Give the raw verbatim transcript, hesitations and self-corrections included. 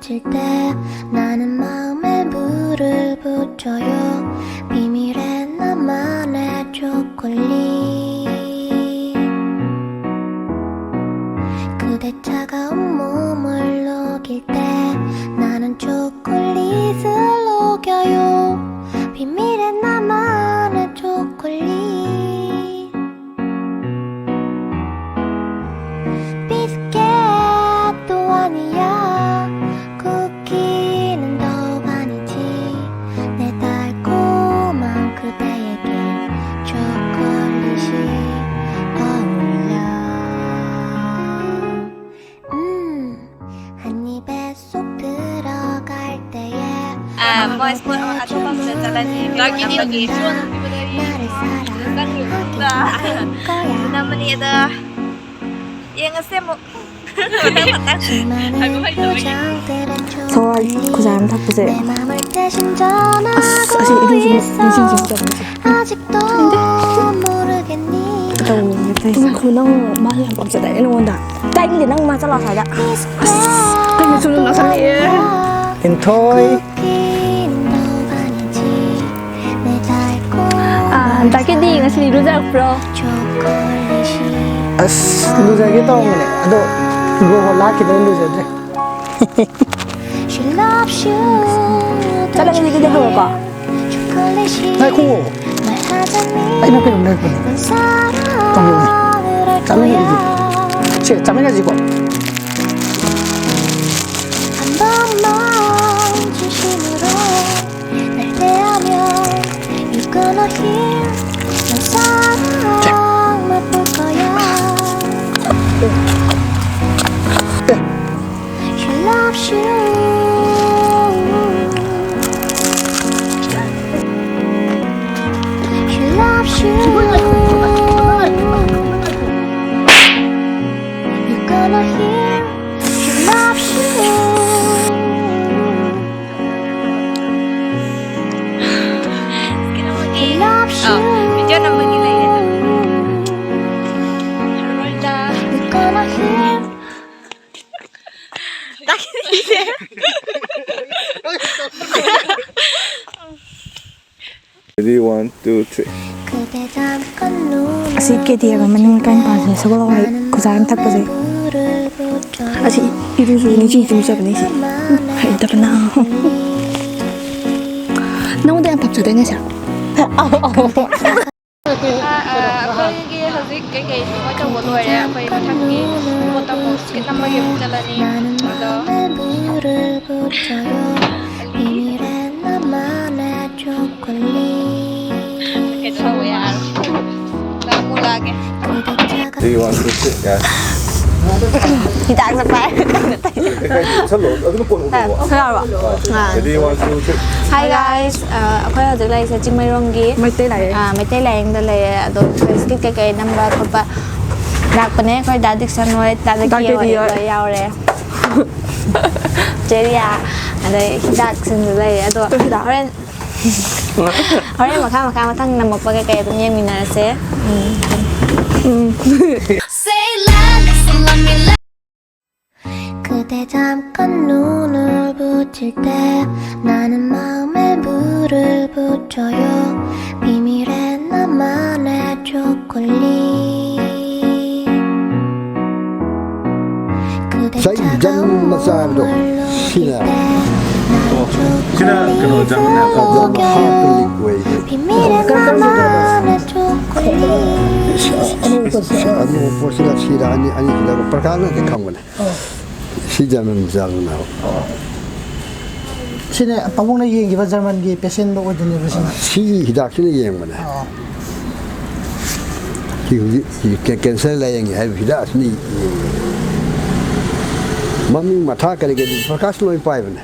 칠 때 나는 마음에 물을 붓져요. 비밀의 나만의 초콜릿. 그대 차가운 몸을 녹일 때 나는 초콜릿을 녹여요. 비밀의 나만의 초콜릿. 비스켓도 아니야. 쿠키는 더 아니지. 내 달콤한 그대에게 초콜릿이 어울려. 음, 한 입에 속 들어갈 때에 Ah, mas po, ano pa sa talaga? Lagi, lagi. 나를 사랑하게 될 거야. Naman niya da. Yung kasi mo. 수많은 표정들의 서아, 그 사람 다 보세요. 내 맘을 대신 전하고 아, 사실 이런 식으로 있어. 인생 진짜 많지. 아직도 모르겠니? 그다음 못했어. 그나마 많이 안 먹자. 이런 건다. 딱 이게 낭만 잘라서 하자. 그냥 주는 거 사이에. 인터이. 웃기는 너 아니지. 내 달콤한 아, 나 קיܕܝ ing asi Loser bro. 초콜릿이 As, loser kita mo ne. Ado, go ho laki do loser de. She loves you. Talaga hindi kita hawak ka. 초콜릿이 Ay, kuwo. 말하자니 Ay, naku, naku. 난 사랑을 할 Kami 거야. Che, kami na jiko. 한 번만 진심으로 날 대하면 You're gonna hear 난 사랑 맛볼 거야. She loves you. She loves you. You're gonna hear she loves you. She loves you. Oh, medyo na magilay yan. You're gonna hear Ready, one, two, three. ꯑꯁꯤ ꯀꯦꯗꯤ ꯍꯥꯏꯕ ꯃꯅꯤꯡ ꯂꯩꯀꯥꯏ ꯅꯨꯄꯥꯁꯦ ꯁꯒꯣꯜ ꯍꯋꯥꯏ ꯈꯨꯖꯥ ꯌꯥꯝ ꯊꯛꯄꯁꯦ꯫ ꯑꯁꯤ ꯏꯔꯨꯁꯨ ꯅꯤꯡꯁꯤꯡ ꯅꯤꯡꯁꯤꯡ ꯆꯠꯄꯅꯦ ꯑꯩꯁꯦ꯫ ꯍꯩꯇꯕꯅ꯫ ꯅꯉꯣꯟꯗ ꯌꯥꯝ ꯄꯥꯝꯖꯗꯣꯏꯅꯦ ꯁꯦ꯫ ꯑꯩꯈꯣꯏꯒꯤ ꯍꯧꯖꯤꯛ ꯀꯩꯀꯩ ꯊꯕꯛ ꯇꯧꯕ ꯂꯣꯏꯔꯦ꯫ ꯑꯩꯈꯣꯏ ꯃꯊꯪꯒꯤ ꯄꯣꯠ ꯑꯃꯨꯛ ꯁ꯭ꯀꯤꯠ ꯅꯝꯕꯒꯤ ꯑꯃꯨꯛ ꯆꯠꯂꯅꯤ꯫ ꯑꯗꯣ ꯀꯩꯅꯣ ꯇꯧꯕ ꯌꯥꯔꯣꯏ꯫ ꯂꯥꯛꯑꯣ, ꯂꯥꯛꯑꯒꯦ꯫ Three, one, two, three, guys. ꯍꯤꯗꯥꯛꯁꯨ ꯄꯥꯏ꯫ ꯁꯜꯂꯣ, ꯑꯗꯨꯅ ꯀꯣꯟ ꯎꯠꯂꯣꯕ꯫ ꯈꯔ ꯌꯥꯎꯔꯣ? ꯑꯥ꯫ Ready, one, two, three. Hi guys, ꯑ, ꯑꯩꯈꯣꯏ ꯍꯧꯖꯤꯛ ꯂꯩꯔꯤꯁꯦ ꯆꯤꯡꯃꯩꯔꯣꯡꯒꯤ ꯃꯩꯇꯩ ꯂꯥꯏꯔꯦꯟ꯫ ꯑ, ꯃꯩꯇꯩ ꯂꯥꯏꯌꯦꯡꯗ ꯂꯩꯌꯦ꯫ ꯑꯗꯣ ꯑꯩꯈꯣꯏ ꯁ꯭ꯀꯤꯠ ꯀꯩꯀꯩ ꯅꯝꯕ ꯈꯣꯠꯄ ꯂꯥꯛꯄꯅꯦ꯫ ꯑꯩꯈꯣꯏ ꯗꯥ ꯗꯤꯛꯁꯟ ꯍꯣꯏ, ꯗꯥ ꯗꯥ ꯖꯦꯀꯤ ꯀꯦꯗꯤ ꯍꯣꯏ ꯍꯣꯏ꯫ ꯂꯣꯏ ꯌꯥꯎꯔꯦ꯫ ꯆꯦꯔꯤꯌꯥ, ꯑꯗꯩ ꯍꯤꯗꯥꯛꯁꯤꯡꯁꯨ ꯂꯩꯔꯦ꯫ ꯑꯗꯣ ꯍꯤꯗꯥꯛ꯫ ꯍꯣꯔꯦꯟ ꯍꯣꯔꯦꯟ ꯃꯈꯥ ꯃꯈꯥ ꯃꯊꯪ ꯅꯝꯃꯛꯄ ꯀꯩꯀꯩ ꯑꯗꯨꯝ ꯌꯦꯡꯃꯤꯟꯅꯔꯁꯦ꯫ ꯎꯝ꯫ ꯎꯝ꯫ 그대 잠깐 눈을 붙일 때 나는 마음에 불을 붙여요. 비밀의 나만의 초콜릿. ꯉꯁꯥꯏ ꯖꯟ ꯃꯆꯥ ꯍꯥꯏꯕꯗꯣ, ꯁꯤꯅ꯫ ꯑꯣ, ꯁꯤꯅ ꯀꯩꯅꯣ, ꯖꯟ ꯃꯆꯥ꯫ ꯖꯟ ꯃꯆꯥ ꯍꯥꯞꯄꯒꯤ ꯑꯣꯏ꯫ ꯑꯅꯧꯕ ꯄꯣꯠꯁꯤꯅ ꯁꯤꯗ ꯑꯅꯤ, ꯑꯅꯤꯁꯤꯗ ꯄ꯭ꯔꯀꯥꯔꯅꯗꯤ ꯈꯪꯕꯅꯦ꯫ ꯁꯤ ꯖꯔꯃꯟ ꯃꯆꯥꯗꯨꯅ꯫ ꯁꯤꯅ ꯄꯥꯕꯨꯡꯅ ꯌꯦꯡꯈꯤꯕ ꯖꯔꯃꯟꯒꯤ ꯄꯦꯁꯦꯟꯗꯣ ꯑꯣꯏꯗꯣꯏꯅꯦꯕ ꯁꯤꯅ? ꯁꯤꯒꯤ ꯍꯤꯗꯥꯛꯁꯤꯅ ꯌꯦꯡꯕꯅꯦ꯫ ꯑꯣ꯫ ꯁꯤ ꯍꯧꯖꯤꯛ ꯀꯦ-, ꯀꯦꯟꯁꯔ ꯂꯥꯌꯦꯡꯉꯤ ꯍꯥꯏꯕ ꯍꯤꯗꯥꯛ ꯑꯁꯤꯅ ꯌꯦꯡꯉꯤ꯫ ꯃꯃꯤꯡ ꯃꯊꯥ ꯀꯔꯤ ꯀꯔꯤ ꯄ꯭ꯔꯀꯥꯁ ꯂꯣꯏ ꯄꯥꯏꯕꯅꯦ꯫